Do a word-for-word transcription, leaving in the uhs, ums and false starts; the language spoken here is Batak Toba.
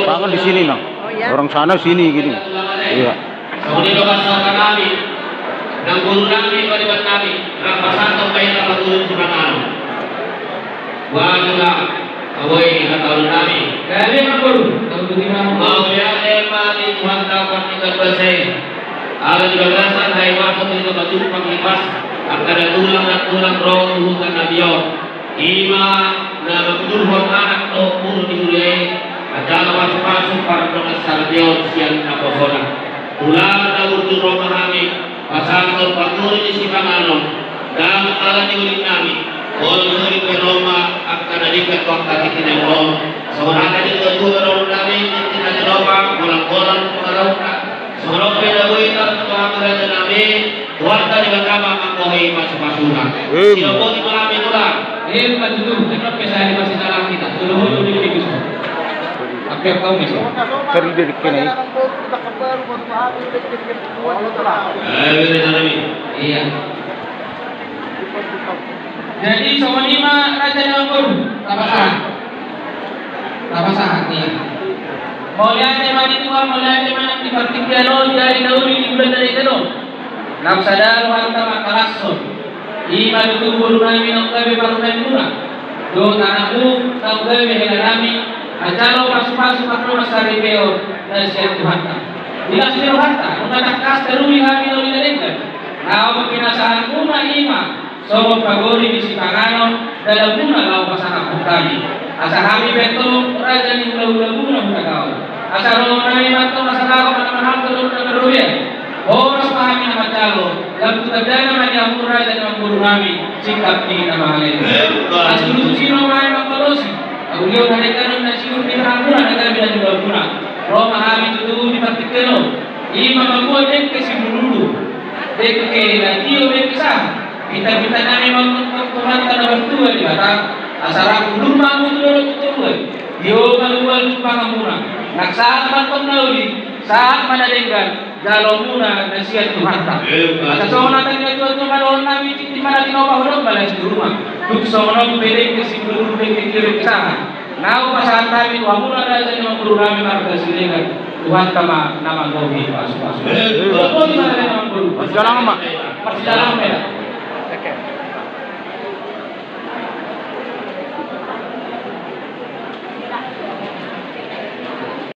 Tangan di sini, Nang. Oh, iya. Orang sana sini gini. Iya. Songon i do pasahaton nami, nang boru nami, pariban nami, rap pasahaton baen na panguri sipanganon. Boha tulang, boi hatahonon nami. Gabe ma boru, tau tuti ma. Mauliate ma di Tuhanta pardenggan basa i. Ala di bagasan haihuason do na pajumpang hipas, angka na tulang, na tulang ro tu huta nami on. I ma na mangudurhon anak dohot boru ni huria i, manjalo pasupasu pardongan saripeon sian naposona. Tulang, na burju ro ma hami pasahathon panguri ni sipanganon, ndang ala ni uli nami, olo sori pe ro ma angka na denggan tu angka tingki na on. Songon hata ni natuatua dohonon nami, tingki na tinopa, golang-golang tu pangarahutna. Songon on pe na boi tartupa hami raja nami, Tuhanta Debata ma manggohi pasupasuna. Em. Sidok boti ma hami tulang. Em, ma tutu, emma pe sahali masih salah kita. Tolo hulu di minggu. Tapi yang tahu bisa. Cari dari kena ya. Eh, beda nami. Iya. Jadi songon i ma raja na manggoru, tapasahat. Tapasahat, iya. Mauliate ma di Tuhan, mauliate ma nang di partingkian on, di ari na uli, di bulan na denggan on. Nang sada rohanta mangkalashon. I ma tutu boru nami naung gabe parumaenmuna. Dohot anakmu naung gabe hela nami. Manjalo pasupasu pardongan saripeon na sian Tuhanta. Di las ni rohanta, nunga tangkas taruli hami na uli na denggan. Naung pinasahatmuna i ma songon panguri ni sipanganon dalanmuna laho pasahathon hami. Asa hami pe antong raja ni hulahulamuna Hutagaol. Asa ro nami ma antong asa laho manamahalto dohot na marrobean. Horas ma hami na manjalo, lam tu tandana ma di hamu raja ni namboru nami, singkat ni na mahalele. Asa tutu siro ma i mangkolosi. Agulion hadengganon na siur ni tanganmuna na gabe na niulamuna. Ro ma hami tutu di partingkian on. I ma mamboan dengke simbululu. Dengke na tio, dengke sahat. Pinta-pinta nami ma antong Tuhanta na martua Debata. Asa rap udur ma hamu tu dolok tu toruan. Tio ma lual tumpanganmuna. Nang sahat ma antong na uli, sahat ma na denggan, jaloonmuna na sian Tuhanta. Asa songon hata ni natuatua ma dohonon nami, tintin ma na tinopa, holong ma las ni ruma. Dung songon on pe dengke simbululu, dengke tio, dengke sahat. Na hupasahat hami tu hamuna raja ni namboru nami marga Siregar, Tuhanta ma na manggohi pasupasu. Boti ma raja ni namboru. Marsidalangan ma. Marsidalangan ma.